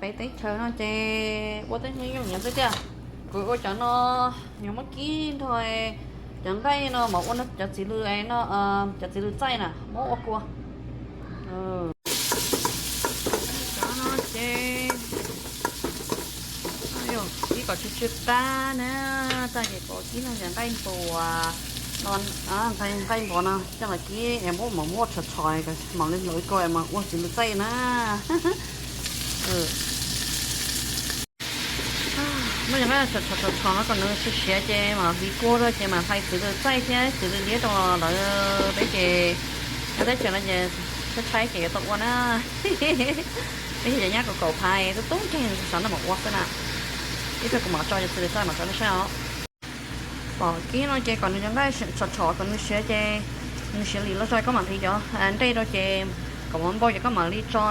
Peb teb chaws no ces ua tib zoo yooj yim xwb tiag. Kuv ua cov no, yuav muab kib nrog cov nqaij no mas ua cov txiv lws no, cov txiv lws txaij na, muab ua kua. Cov no ces kib kom tsw tsw qab na, txaij ces kuv kib nrog cov nqaij npuas no, nqaij npuas no coj los kib es muab mas muab tshos tshos, mam li hlawv ko mas ua txiv lws txaij na. Muab cov nqaij tshos tshos no kom nws siav siav ces mam hliv kua rau ces mam hlais txiv lws txaij thiab txiv lws liab rau lawm peb ces nyob teb chaws no ces tshaib tshaib ces yuav tau ua na. Peb yog cov nyab kaum kaum phav tub tub nkeeg xav noj mam ua xwb na. Ib pliag kuv mam tso cov txiv lws txaij mam tso nej saib os. Pom kib no ces kom nws cov nqaij tshos tshos kom nws siav ces nws siav lim los tso koj mam hliv cov nqaij rau ces kom mov npau ces koj mam li tso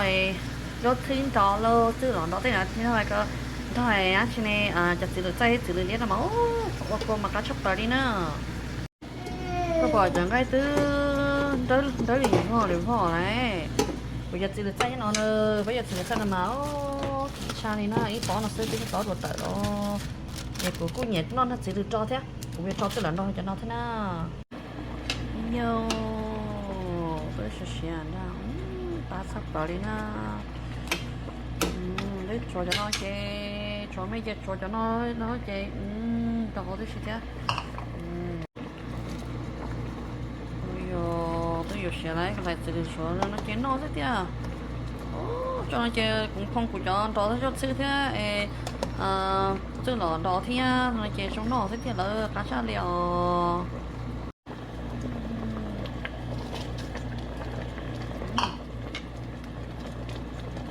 zaub txhwb nrog lauj, txwj los nrog tej no thiab nrog dab tsi ne, cov txiv lws txaij thiab txiv lws liab no mas ua kua mas qab tshaj plaws li na. Koj pom cov nqaij twb nrawm li vog li vog na. Kuv cov txiv lws txaij no, peb cov txiv lws txaij no mas kim tshaj li na, ib pob no xwb twb tob dua tawm los. Es kuv kuj nyiam noj nrog txiv lws rau thiab, kuv yuav rau txwj los nrog cov no thiab na. Yog, peb siav siav ntag, qab tshaj plaws li na. Peb tsuav cov no ces, tsuav me ces tsuav cov no no ces nrog qhov tib si thiab. Yog twb yuav siav lawm, hlais txiv lws suav no ces noj xwb tiag. Tso no ces kuv phoo kuv cov nrog zaub txhwb thiab es txwj los nrog thiab no ces zoo noj xwb tiag lawm, qab tshaj li os.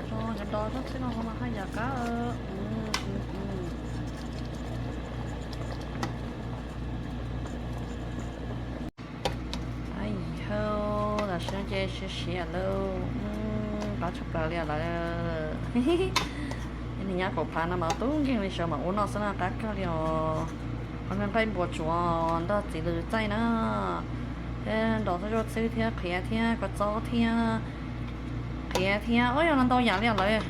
Cov nrog zaub txhwb no mas haj yam qab. Yog, tam sim no ces siav siav lawm, qab tshaj plaws li lawm. Niag nyab kaum phav no mas tub nkeeg li sawv mas ua noj xwb na, qab kawg li os. Qhov no nqaij npuas tsuav nrog txiv lws txaij na, thiab nrog zaub txhwb thiab qhiav thiab kua txob thiab qhiav thiab, o yog no ntau yam li lawm.